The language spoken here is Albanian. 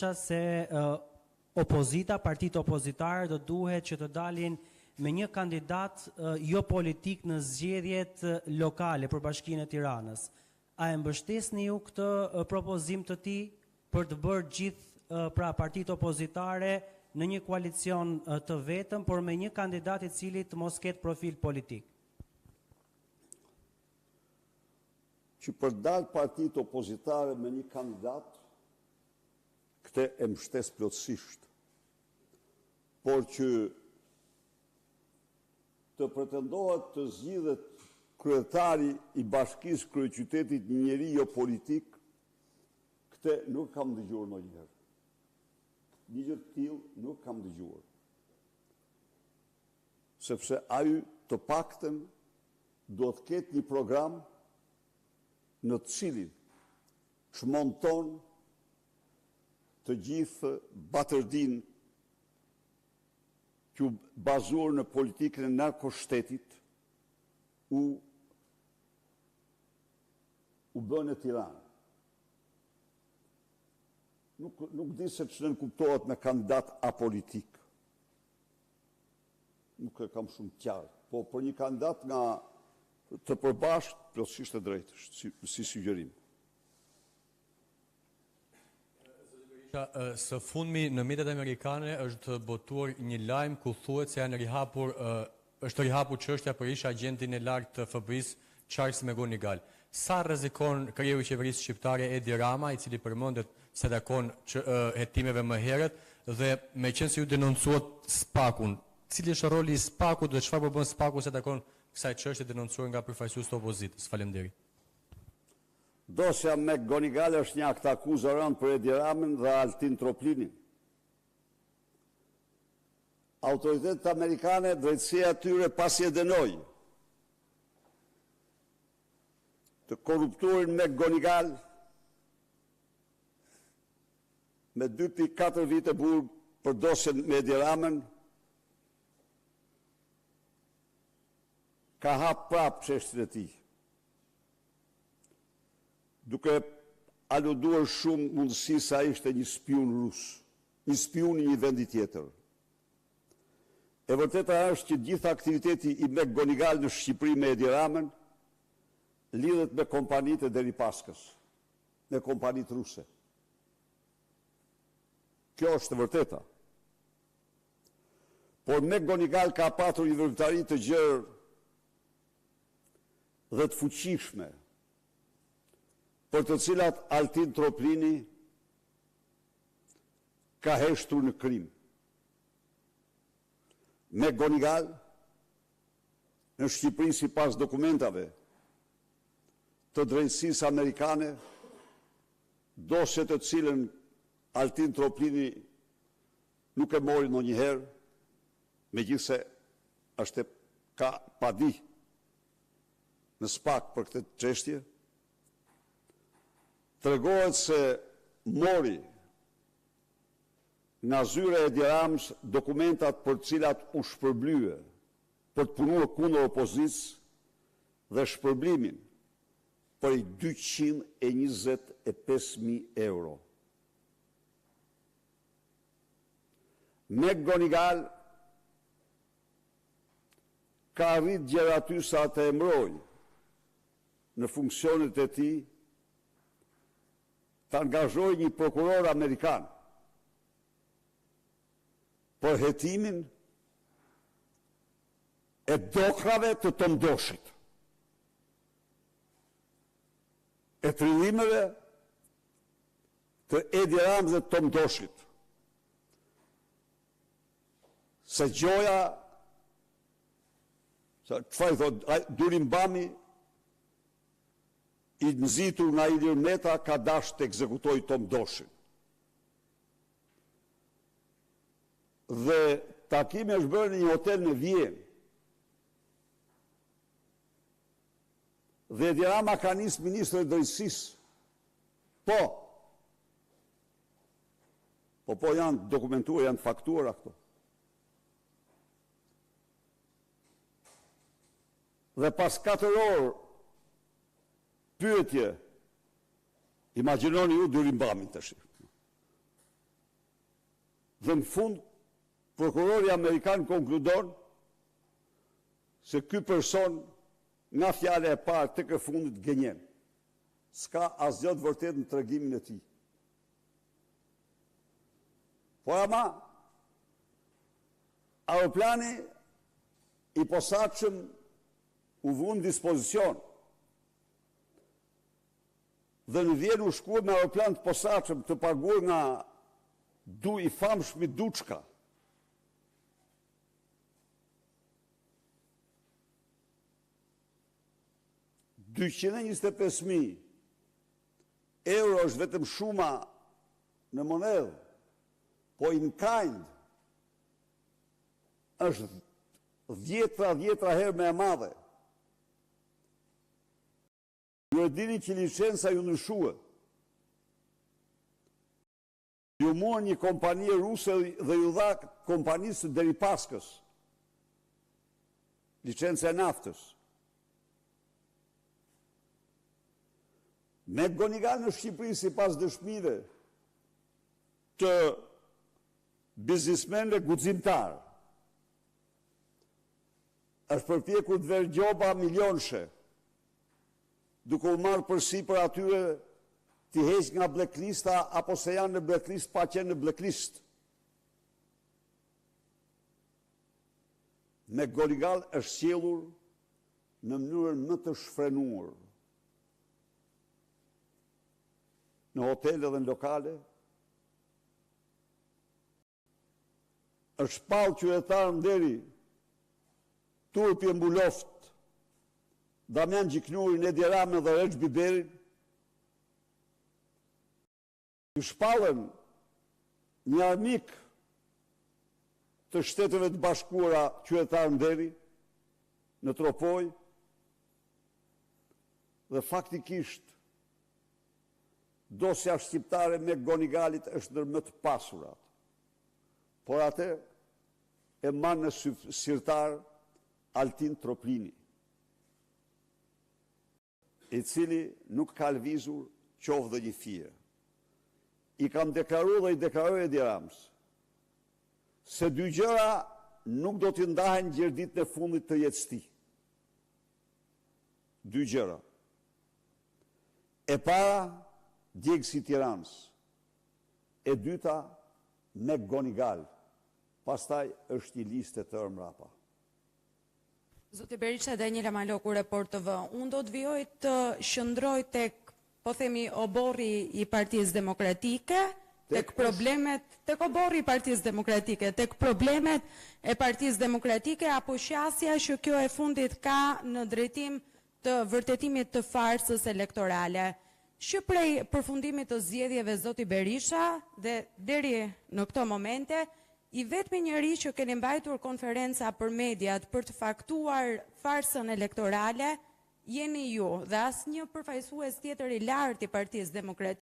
Se opozita, partitë opozitare do duhet që të dalin me një kandidat jo politik në zgjedhjet lokale për Bashkinë e Tiranës. A e mbështesni ju këtë propozim të tij për të bërë gjithë pra partitë opozitare në një koalicion të vetëm, por me një kandidat i cili të mos ketë profil politik? Që për të dalë partitë opozitare me një kandidat, këtë e mbështes plotësisht, por që të pretendohet të zgjidhet kryetari i bashkisë kryeqytetit një njeri jo politik, këtë nuk e kam dëgjuar ndonjëherë. Një gjë të tillë nuk e kam dëgjuar. Sepse ai të paktën duhet të ketë një program në të cilin çmonton të gjithë batërdinë që u bazuar në politikën e narkoshtetit u u bë në Tiranë. Nuk nuk di se ç'nënkuptohet me kandidat apolitik. Nuk e kam shumë të qartë. Po për një kandidat nga të përbashkët, plotësisht e drejtë është si, si sugjerim. Berisha, së fundmi në mediat amerikane është botuar një lajm ku thuhet se janë rihapur është rihapur çështja për ish agjentin e lartë të FBI-së, Charles McGonigal. Sa rrezikon kreu i qeverisë shqiptare Edi Rama, i cili përmendet se takon hetimeve më herët dhe meqenëse ju denoncuat SPAK-un, cili është roli i SPAK-ut dhe çfarë po bën SPAK-u sa takon kësaj çështje denoncuar nga përfaqësues të opozitës? Faleminderit. Dosja McGonigal është një aktakuzë e rëndë për Edi Ramën dhe Altin Troplinin. Autoritetet amerikane, drejtësia e tyre pasi e dënoi të korruptuarin McGonigal me 2.4 vite burg për dosjen me Edi Ramën, ka hap prapë çështjen e tij. Duke aluduar shumë mundësi se ai ishte një spiun rus, një spiun i një vendi tjetër. E vërteta është që gjithë aktiviteti i McGonigal në Shqipëri me Edi Ramën lidhet me kompanitë e Deripaskës, me kompanitë ruse. Kjo është e vërteta. Por McGonigal ka patur një veprimtari të gjerë dhe të fuqishme, për të cilat Altin Troplini ka heshtur në krim. McGonigal në Shqipëri sipas dokumentave të drejtësisë amerikane, dosje të cilën Altin Troplini nuk e mori ndonjëherë, megjithëse është ka padi në SPAK për këtë çështje, tregohet se mori nga zyra e Edi Ramës dokumentat për të cilat u shpërblye për të punuar kundër opozitës dhe shpërblimin prej 225.000 euro. McGonigal ka arrit gjer aty sa të emërojë në funksionet e tij, të angazhojë një prokuror amerikan për hetimin e dokrrave të Tom Doshit, e trillimeve të Edi Ramës dhe Tom Doshit. Se gjoja, se çfarë i thotë, Durim Bami, i nxitur nga Ilir Meta, ka dashur të ekzekutojë Tom Doshin. Dhe takimi është bërë në një hotel në Vjenë. Dhe Edi Rama ka nisë ministrin e drejtësisë. Po. Po po janë dokumentuar, janë të faktuara këto. Dhe pas 4 orë pyetje, imagjinoni ju Durim Bamin tash. Dhe në fund, prokurori amerikan konkludon se ky person nga fjala e parë tek e fundit gënjen. S'ka asgjë të vërtetë në tregimin e tij. Por ama, aeroplani i posaçëm u vu në dispozicion dhe në Vjenë u shkua me aeroplan të posaçëm të paguar nga du i famshmi Duçka. 225.000 euro është vetëm shuma në monedhë, po in kind është dhjetra dhjetra herë më e madhe. Ju e dini që licenca ju ndryshua. Ju mor një kompani ruse dhe ju dha kompanisë së Deripaskës. Licenca e naftës. McGonigal në Shqipëri sipas dëshmive të biznismenëve guximtar është përpjekur të verë gjoba milionshe duke u marrë përsipër atyre t'i heq nga blacklista apo se janë në blacklist pa qenë në blacklist. McGonigal është sjellur në mënyrën më të shfrenuar në hotele dhe në lokale, është shpallë qytetar nderi, turpi e mbuloftë Damian Gjiknurin, Edi Ramën dhe Rexh Biberin, ju shpallën një armik të Shteteve të Bashkuara qytetar nderi në Tropojë dhe faktikisht dosja shqiptare McGonigalit është ndër më të pasurat. Por atë e mban në sirtar Altin Troplini, i cili nuk ka lëvizur qoftë dhe një fije. I kam deklaruar dhe i deklaroj Edi Ramës se dy gjëra nuk do t'i ndahen gjer ditën e fundit të jetës tij. Dy gjëra. E para, djegësi i Tiranës. E dyta, McGonigal. Pastaj është një listë e tërë mbrapa. Zoti Berisha, Daniela Maloku, Report TV. Unë do të vijoj të qëndroj tek, po themi, oborri i Partisë Demokratike, tek problemet, tek oborri i Partisë Demokratike, tek problemet e Partisë Demokratike apo qasja që kjo e fundit ka në drejtim të vërtetimit të farsës elektorale. Që prej përfundimit të zgjedhjeve zoti Berisha dhe deri në këto momente, i vetmi njeri që keni mbajtur konferenca për mediat për të faktuar farsën elektorale jeni ju dhe asnjë përfaqësues tjetër i lartë i Partisë Demokratike.